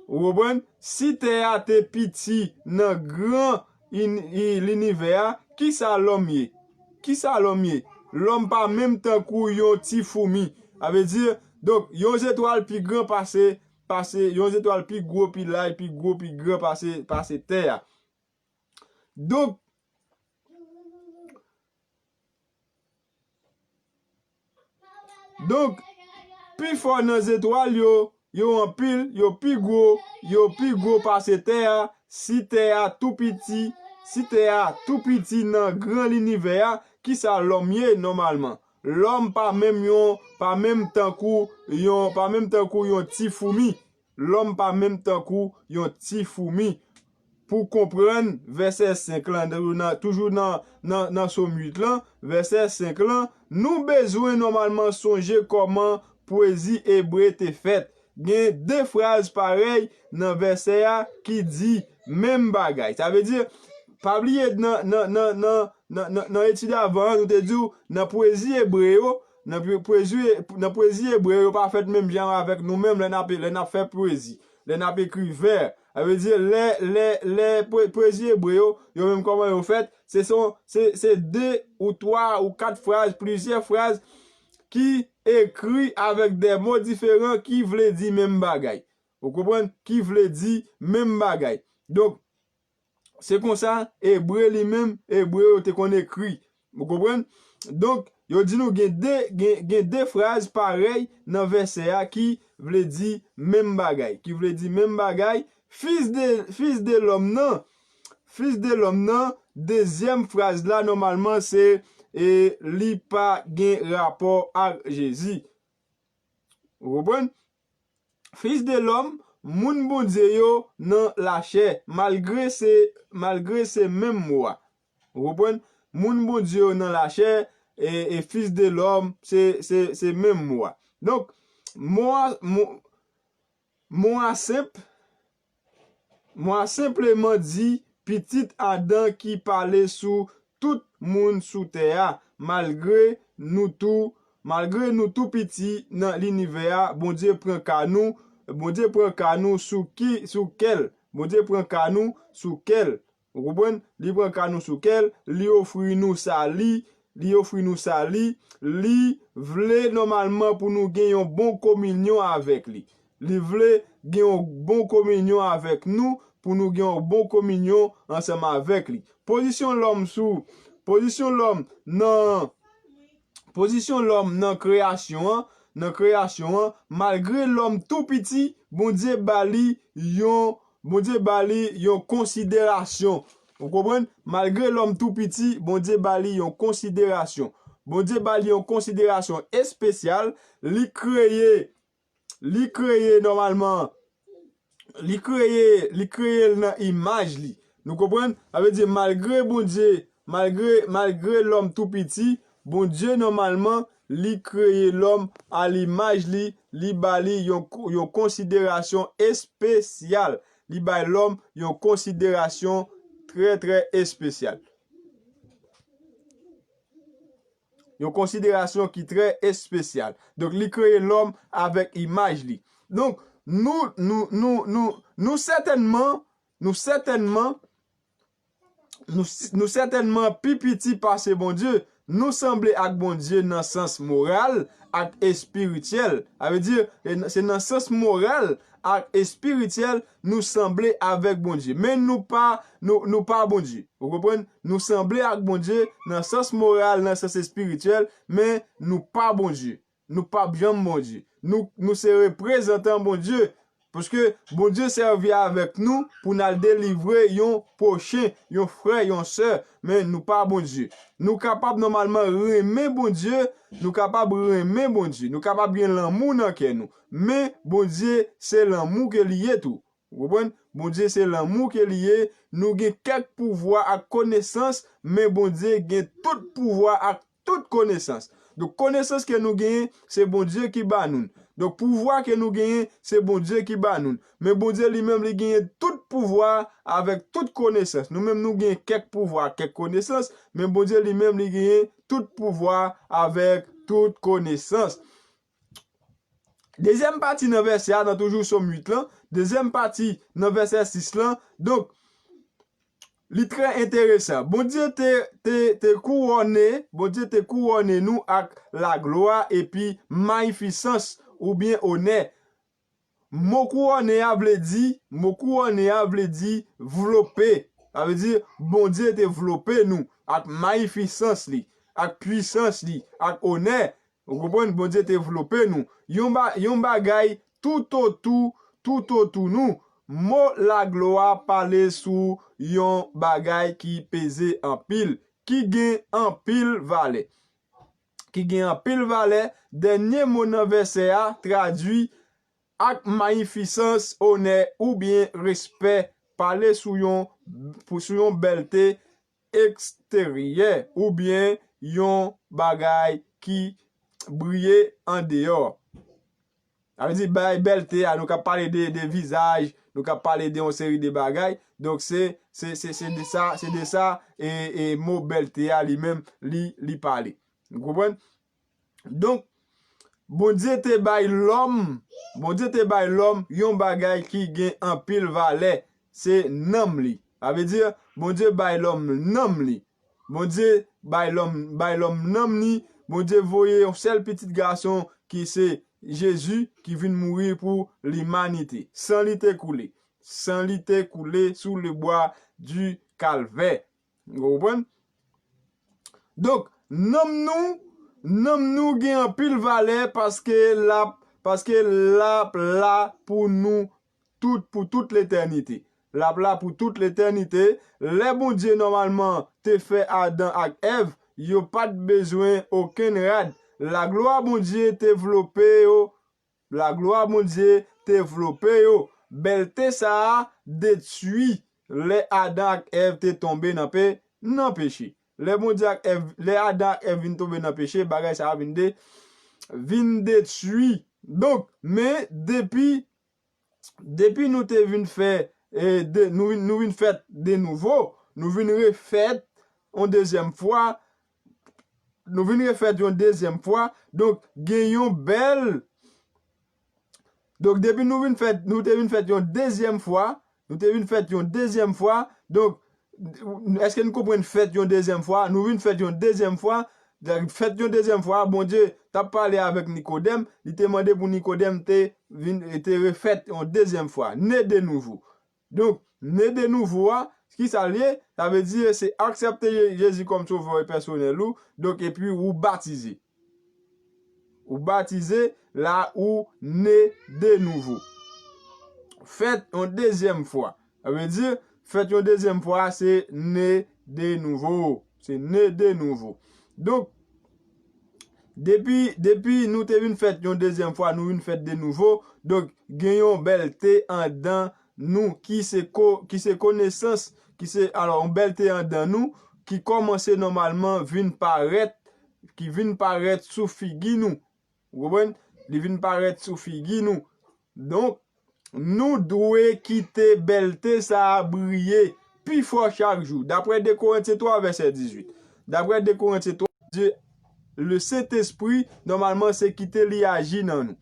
Ou konprann? Si tè a te piti nan gran in- i- linivè a, kisa lòm ye? Kisa lòm ye? Lòm pa menm tankou yon ti foumi. Sa vle di, donk, yon zetwal pi gran pase, pase, yon zetwal pi gwo, pi laj, pi gwo, pi gran pase, pase tè a. Donk, donk, pi fò nan zetwal yo, yo anpil, yo pi gwo, yo pi gwo pase tè a. Si tè a tou piti, si tè a tou piti nan gran linivè a, kisa lòm ye nòmalman? Lòm pa menm yon, pa menm tankou yon, pa menm tankou yon ti foumi. Lòm pa menm tankou yon ti foumi. Pou konprann vèsè senk lan, nan, toujou nan, nan, nan Sòm uit lan, vèsè senk lan, nou bezwen nòmalman sonje kòman pwezi ebre te fèt. Gen de fraz parèy nan vèsè a ki di menm bagay. Sa vle di, Pa bliye nan, nan, nan, nan, nan, nan, nan etid avan an, nou te di w, nan pwezi ebre yo, nan pwe-, pwezi, nan pwezi ebre yo, yo pa fèt menm jan avèk nou menm lè n ap, lè n ap fè pwezi, lè n ap ekri vè. Sa vle di, lè, lè, lè pwe-, pwezi ebre yo, yo menm kòman yo fèt, se son, se, se de ou twa ou kat fraz, plizyè fraz ki ekri avèk de mo diferan ki vle di menm bagay. Ou konprann? Ki vle di menm bagay. Donk, se konsa, ebre li menm, ebre yo te konn ekri. Ou konprann? Donk, yo di nou gen de, gen, gen de fraz parèy nan vèsè a ki vle di menm bagay. Ki vle di menm bagay. Fils de, fils de l'homme nan, fils de l'homme nan, dezyèm fraz la, nòmalman, se, e, li pa gen rapò ak Jezi. Ou konprann? Fils de l'homme, moun Bondye yo nan lachè, malgre se, malgre se menm mo a. Ou konprann? Moun Bondye yo nan lachè, e, e fils de l'homme, se, se, se menm mo a. Donk, mo a, mo, mo a senp, mo a senpleman di pitit Adan ki pale sou tout moun sou tè a, malgre nou tou, malgre nou tou piti nan linivè a, Bondye pran ka nou, Bondye pran ka nou sou ki, sou kè l. Bondye pran ka nou sou kè l. Ou konprann? Li pran ka nou sou kè l, li ofri nou sa li, li ofri nou sa li, li vle nòmalman pou nou gen yon bon kominyon avèk li. Li vle gen yon bon kominyon avèk nou, pou nou gen yon bon kominyon ansanm avèk li. Pozisyon lòm sou, pozisyon lòm nan, pozisyon lòm nan kreyasyon an, nan kreyasyon an, malgre lòm tou piti, Bondye ba li yon, Bondye ba li yon konsiderasyon. Ou konprann? Malgre lòm tou piti, Bondye ba li yon konsiderasyon. Bondye ba li yon konsiderasyon espesyal. Li kreye, li kreye nòmalman, li kreye, li kreye l nan imaj li. Nou konprann? Sa vle di, malgre Bondye, malgre, malgre lòm tou piti, Bondye nòmalman, li kreye lòm a limaj li, li ba li yon, yon konsiderasyon espesyal. Li bay lòm yon konsiderasyon trè, trè espesyal. Yon konsiderasyon ki trè espesyal. Donk, li kreye lòm avèk imaj li. Donk, nou, nou, nou, nou, nou sètènman, nou sètènman, nou, nou sètènman pi piti pase Bondye. Nou sanble ak Bondye nan sans moral ak espirityèl. Sa vle di, e n-, se nan sans moral ak espirityèl nou sanble avèk Bondye. Men nou pa, nou, nou pa Bondye. Ou konprann? Nou sanble ak Bondye nan sans moral, nan sans espirityèl, men nou pa Bondye. Nou p ap janm Bondye. Nou, nou se reprezantan Bondye. Paske Bondye sèvi avèk nou pou n al delivre yon pwochen, yon frè, yon sè. Men nou pa Bondye. Nou kapab nòmalman renmen Bondye, nou kapab renmen Bondye, nou kapab gen lanmou nan kè nou. Men Bondye se lanmou ke li ye tou. Ou konprann? Bondye se lanmou ke li ye. Nou gen kèk pouvwa ak konesans, men Bondye gen tout pouvwa ak tout konesans. Donk, konesans ke nou genyen, se Bondye ki ba nou l. Donk, pouvwa ke nou genyen, se Bondye ki ba nou l. Men Bondye li menm, li genyen tout pouvwa avèk tout konesans. Nou menm, nou genyen kèk pouvwa, kèk konesans, men Bondye li menm, li genyen tout pouvwa avèk tout konesans. Dezyèm pati nan vèsè a, nan toujou Sòm uit lan, dezyèm pati nan vèsè sis lan. Donk, li trè enteresan. Bondye te, te, te kouwone, Bondye te kouwone nou ak laglwa epi mayifisans oubyen onè. Mo kouwone a vle di, mo kouwone a vle di vlope. Sa vle di, Bondye te vlope nou ak mayifisans li, ak pwisans li, ak onè. Ou konprann? Bondye te vlope nou. Yon ba-, yon bagay toutotou, toutotou nou. Mo laglwa pale sou yon bagay ki peze anpil, ki gen anpil valè. Ki gen anpil valè. Dènye mo nan vèsè a tradui ak mayifisans, onè oubyen respè. Pale sou yon, pou, sou yon bèlte eksteryè oubyen yon bagay ki briye andeyò. Sa vle di bay bèlte a, nou ka pale de, de vizaj, nou ka pale de yon seri de bagay. Donk se, se, se, se de sa, se de sa, e, e mo bèlte a li menm, li, li pale. Ou konprann? Donk, Bondye te bay lòm, Bondye te bay lòm yon bagay ki gen anpil valè, se nanm li. Sa vle di, Bondye bay lòm nanm li. Bondye bay lòm, bay lòm nanm li. Bondye voye yon sèl pitit gason ki se Jezi ki vin mouri pou limanite. San li te koule. San li te koule sou le bwa di kalvè. Ou konprann? Donk, nanm nou, nanm nou gen anpil valè paske l ap, paske l ap la pou nou tout, pou tout letènite. L ap la pou tout letènite. Lè Bondye nòmalman te fè Adan ak Èv, yo pa t bezwen okenn rad. Laglwa Bondye te vlope yo, laglwa Bondye te vlope yo. Bèlte sa a detwi lè Adan ak Èv te tonbe nan pe, nan peche. Lè Bondye ak Èv, lè Adan ak Èv vin tonbe nan peche, bagay sa a vin de, vin detwi. Donk, men depi, depi nou te vin fè, e, de, nou vin, nou vin fèt de nouvo, nou vin refèt yon dezyèm fwa, nou vin refèt yon dezyèm fwa. Donk, gen yon bèl, donk, depi nou vin fèt, nou te vin fèt yon dezyèm fwa, nou te vin fèt yon dezyèm fwa. Donk, èske nou konprann fèt yon dezyèm fwa? Nou vin fèt yon dezyèm fwa. Fèt yon dezyèm fwa, Bondye t ap pale avèk Nikodèm, li te mande pou Nikodèm te vin, te refèt yon dezyèm fwa, né de nouveau. Donk, né de nouveau a, ki sa l ye? Sa vle di se aksepte Je-, Jezi kòm sovè pèsonèl ou, donk, epi ou batize. Ou batize, la ou né de nouveau. Fèt yon dezyèm fwa. Sa vle di, fèt yon dezyèm fwa, se né de nouveau. Se né de nouveau. Donk, depi, depi nou te vin fèt yon dezyèm fwa, nou vin fèt de nouvo. Donk, gen yon bèlte andan nou ki se ko-, ki se konesans, ki se, alò, yon bèlte andan nou ki kòmanse nòmalman vin parèt, ki vin parèt sou figi nou. Ou konprann? Li vin parèt sou figi nou. Donk, nou dwe kite bèlte sa a briye pi fò chak jou. Daprè de Korentyen twa, vèsè dizuit. Daprè de Korentyen twa, Dye, le Sentespri, nòmalman, se kite li aji nan nou.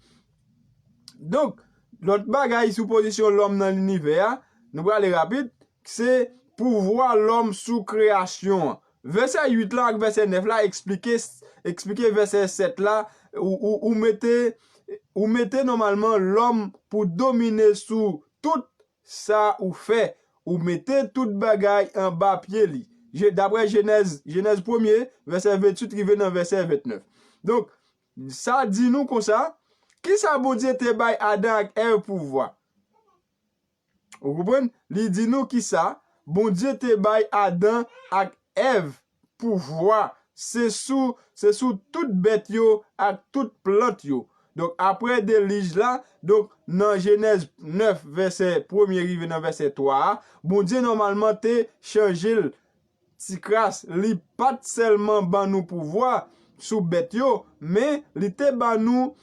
Donk, lòt bagay sou pozisyon lòm nan linivè a, nou prale rapid, se pouvwa lòm sou kreyasyon an. Vèsè uit la ak vèsè nèf la eksplike, eksplike vèsè sèt la, ou, ou, ou mete, ou mete nòmalman lòm pou domine sou tout sa ou fè. Ou mete tout bagay anba pye li. Je-, daprè Jenèz, Jenèz premye, vèsè venntuit rive nan vèsè vennèf. Donk, sa di nou konsa, kisa Bondye te bay Adan ak Èv pouvwa? Ou konprann? Li di nou kisa Bondye te bay Adan ak Èv pouvwa. Se sou, se sou tout bèt yo ak tout plant yo. Donk, aprè delij la, donk, nan Jenèz nèf, vèsè premye rive nan vèsè twa a, Bondye nòmalman te chanje l ti kras. Li pa t sèlman ban nou pouvwa sou bèt yo, men li te ban nou,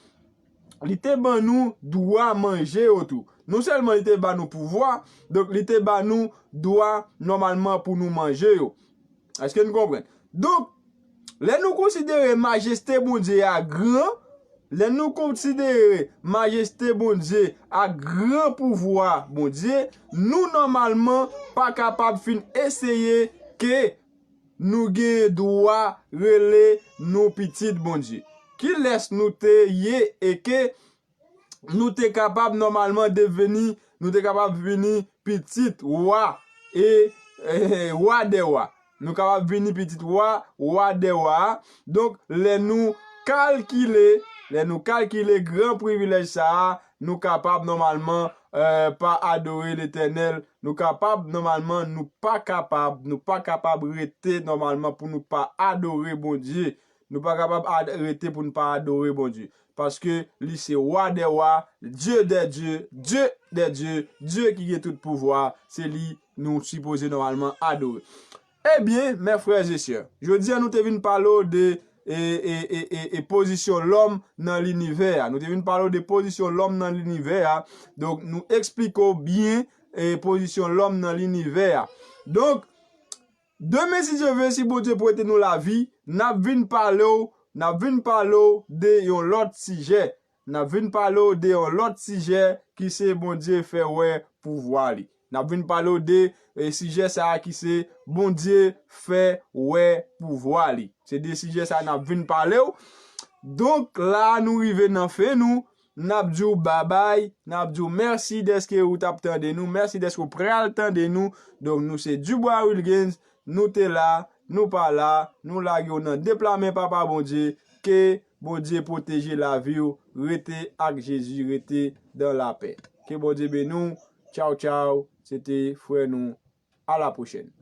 li te ban nou dwa manje yo tou. Non sèlman li te ban nou pouvwa, donk li te ban nou dwa nòmalman pou nou manje yo. Èske nou konprann? Donk, lè nou konsidere majeste Bondye a gran, lè nou konsidere majeste Bondye ak gran pouvwa Bondye, nou nòmalman pa kapab fin eseye ke nou gen dwa rele nou pitit Bondye. Kilès nou te ye e ke nou te kapab nòmalman deveni, nou te kapab vini pitit wa e, e, wa dè wa. Nou kapab vini pitit wa, wa dè wa a. Donk, lè nou kalkile, lè nou kalkile gran privilèj sa a, nou kapab nòmalman, e, pa adore Letènèl. Nou kapab nòmalman, nou pa kapab, nou pa kapab rete nòmalman pou nou pa adore Bondye. Nou pa kapab ad-, rete pou nou pa adore Bondye. Paske li se wa dè wa, Dye dè dye, Dye dè dye, Dye ki gen tout pouvwa, se li nou sipoze nòmalman adore. Ebyen, mes frères et sœurs, jodi a nou te vin pale w de e, e, e, e, e pozisyon lòm nan linivè a. Nou te vin pale w de pozisyon lòm nan linivè a. Donk, nou eksplike w byen e pozisyon lòm nan linivè a. Donk, demen, si Dye vle, si Bondye prete nou lavi, n ap vin pale w, n ap vin pale w de yon lòt sijè. N ap vin pale w de yon lòt sijè ki se Bondye fè wè pouvwa li. N ap vin pale w de e, sijè sa a ki se Bondye fè wè pouvwa li. Se de sijè sa a n ap vin pale w. Donk, la a nou rive nan fen nou. N ap di w babay, n ap di w mèsi dèske ou t ap tande nou, mèsi dèske w pral tande nou. Donk, nou se Dubois Wilgens, nou te la, nou pa la, nou lage w nan de pla men Papa Bondye, ke Bondye pwoteje lavi w, rete ak Jezi, rete dan lapè. Ke Bondye beni w, tchaw tchaw, se te frè nou, a la pwochèn.